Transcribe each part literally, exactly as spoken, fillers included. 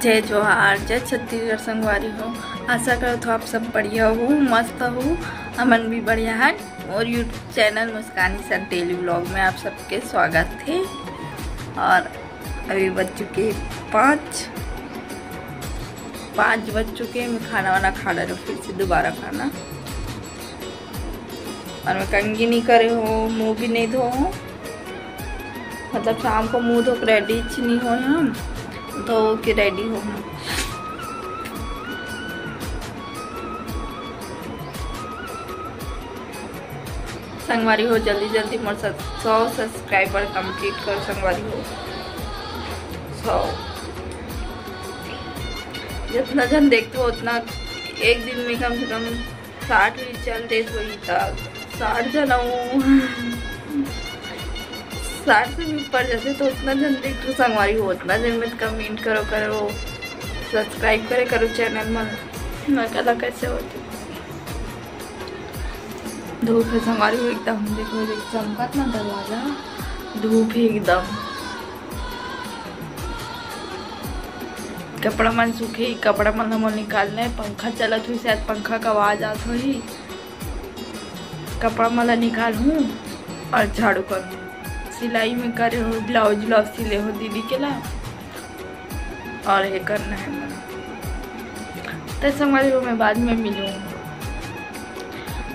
जय जोहार, जय छत्तीसगढ़ संगवारी हो। आशा करत हो आप सब बढ़िया हो, मस्त हो। हमन भी बढ़िया हन। और YouTube channel Muskani sir daily vlog में आप सबके स्वागत है। और अभी बज चुके पाँच, पाँच बज चुके हैं। मैं खाना वाना खा ले रही हूँ, फिर से दोबारा खाना। और मैं कंघी नहीं करे हूँ, मुँह भी नहीं धो हूँ। मतलब शाम को मुँह धो के रेडी नहीं हो हम, धो के रेडी हो हम। संगवारी हो, जल्दी जल्दी मोर सौ सब्सक्राइबर कंप्लीट कर संगवारी हो। सौ जितना जन देखते हो उतना एक दिन में कम से कम साठ भी चल देत होही त साठ जन अउ साठ से भी ऊपर जैसे तो उतना जन देख लो संगवारी हो, उतना जन में कमेंट करो करो, सब्सक्राइब करे करो चैनल में। मैं कला कैसे होती धूप है संगवारी हो एकदम, देखो देख चमकत ना दरवाजा, धूप है एकदम। कपड़ा मन सूखे, कपड़ा मन हमन निकालना है। पंखा चलत हुई, शायद पंखा का आवाज आत होही। कपड़ा मन ला निकालहूँ और झाड़ू कर सिलाई में करे हो, ब्लाउज व्लाउज सिले हो दीदी के ला, और ये करना है मन। तो संगवारी हो, मैं बाद में मिलूँ,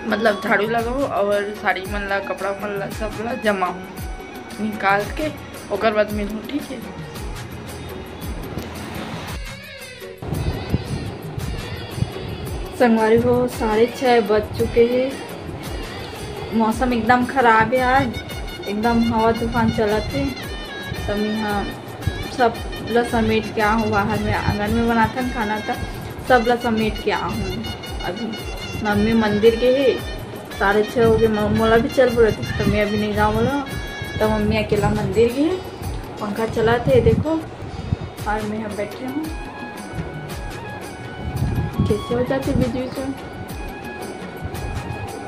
मतलब झाड़ू लगाऊँ और साड़ी मन ला, कपड़ा मन ला, सब ला जमाऊँ, निकाल के ओकर बाद मिलूँ, ठीक है। संगवारी हो, साढ़े छः बज चुके हैं। मौसम एकदम खराब है आज, एकदम हवा तूफान चलत है। तो मैं यहाँ सब ला समेट के आहूँ, बाहर में आंगन में बनाथन खाना, त सब ला समेट के आहूँ। अभी मम्मी मंदिर गे हे, साढ़े छः हो गए, म-, मोला भी चल बोले, तो मैं अभी नहीं जाऊँ बोला। तो मम्मी अकेला मंदिर गे हे, पंखा चलाथे, देखो, और मैं यहाँ बैठे हूँ। कैसे हो जाते बीच बीच में।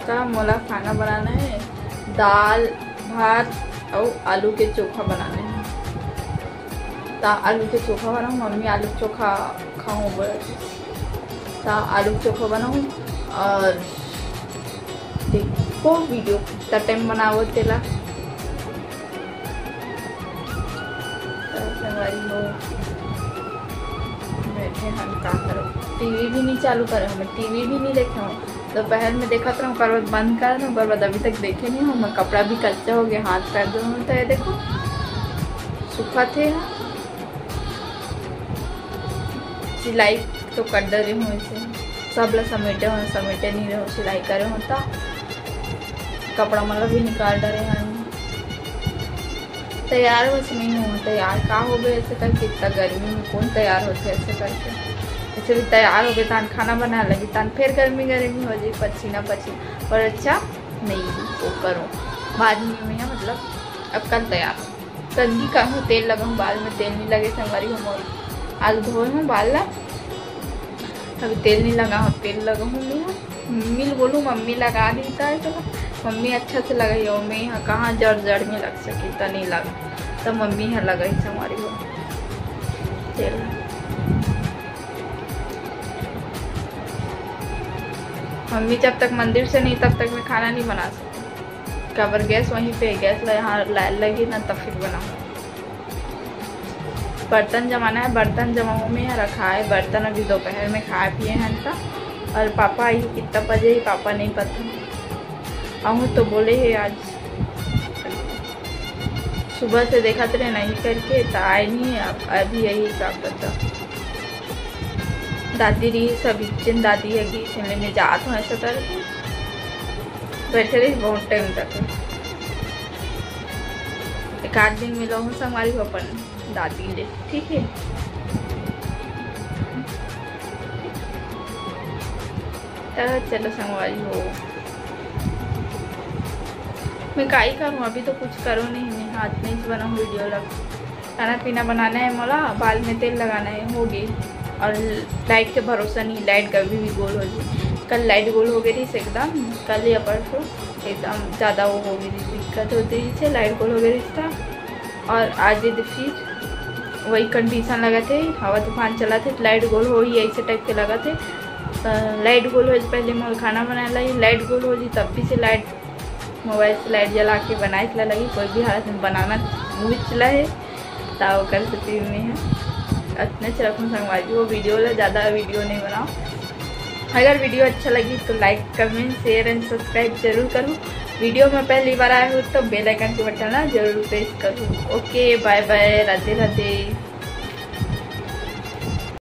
का मोला खाना बनाना है, दाल, भात और आलू के चोखा बनाना है। ता आलू के चोखा बनाऊँ, मम्मी आलू के चोखा खाऊँ बोलत हे। ता आलू के चोखा बनाऊँ और देखो वीडियो कितना टाइम बनावत तेला। तो संगवारी हो, बैठे हम का करो, टीवी भी नहीं चालू करे, हम टीवी भी नहीं देखे हो। दोपहर में देखत रहूँ, ओकर बाद बंद कर दूँ, ओकर बाद अभी तक देखे नहीं हूँ। मैं कपड़ा भी कच्चा हो गया, हाथ पैर दोनों। तो ये देखो, सूखा थे यहाँ, सिलाई तो कर डरे हूँ इसे, सब ला समेटे हो, समेटे नहीं रहो, सिलाई करे हो तो कपड़ा मन ला भी निकाल डरे हैं। तैयार बस नहीं हो, तैयार का हो गए ऐसे करके, इतना गर्मी में कौन तैयार होते ऐसे करके। ऐसे भी तैयार हो गए, तान खाना बना लगी, तान फिर गर्मी गर्मी हो जाए, पसीना पसीना, पर अच्छा नहीं वो करो, बाद में मैं मतलब अब कल तैयार हो। कंघी का हूँ, तेल लगा हूँ, बाल में तेल नहीं लगे संगवारी हो। आज धोए हूँ बाल ला, अभी तेल नहीं लगा हूँ, तेल लगा हूँ मैं। मम्मी ल बोलूँ, मम्मी लगा देता है तो मम्मी अच्छा से लगाई, और मैं यहाँ कहाँ जड़ जड़ में लग सकी, तो नहीं लगा, तो मम्मी यहाँ लगाई संगवारी हो तेल। मम्मी जब तक मंदिर से नहीं, तब तक मैं खाना नहीं बना सकती। काबर गैस वहीं पे, गैस ला यहाँ लाइन लगी ना, तब फिर बनाऊँ। बर्तन जमाना है, बर्तन जमाऊँ में यहाँ रखा है, बर्तन अभी दोपहर में खाए पिए हैं इनका। और पापा आई कितना बजे ही, पापा नहीं पता। आहूँ तो बोले है आज, सुबह से देखत रहे नहीं करके, तो आए नहीं, अब अभी यही का पता। दादी रही सब इच्चिन दादी है गीत में जात हूँ ऐसा करके बैठे रही बहुत टाइम तक। एक आध दिन मिलो हूँ संगवारी हो अपन दादी ले, ठीक है। तो चलो संगवारी हो, मैं काई करूँ, अभी तो कुछ करो नहीं, मैं हाथ नहीं बनाऊँ वीडियो लग। खाना पीना बनाना है मोला, बाल में तेल लगाना है, हो गई। और लाइट के भरोसा नहीं, लाइट कभी भी गोल हो जाए। कल लाइट गोल हो गई रही एकदम, कल या परसों एकदम ज़्यादा वो हो गई रही, दिक्कत होती रही, लाइट गोल हो गई रही था। और आज ये फिर वही कंडीशन लगत हे, हवा तूफान चलत हे, लाइट गोल होही, ऐसे टाइप के लगत हे। त लाइट गोल होए से पहले मोर खाना बनाए ला ही, लाइट गोल हो जी, तब भी से लाइट, मोबाइल से लाइट जला के बनाए ला लगी, कोई भी हालत में बनाना मुश्किल है। त ओकर सेती में है अतने च रखूँ संगवारी, वो वीडियो ला ज़्यादा वीडियो नहीं बनाओ। अगर वीडियो अच्छा लगी तो like, comment, share and subscribe जरूर करूँ। वीडियो में पहली बार आए हो तो बेल आइकन के बटन ना जरूर प्रेस करूँ। ओके, बाय बाय, राधे राधे।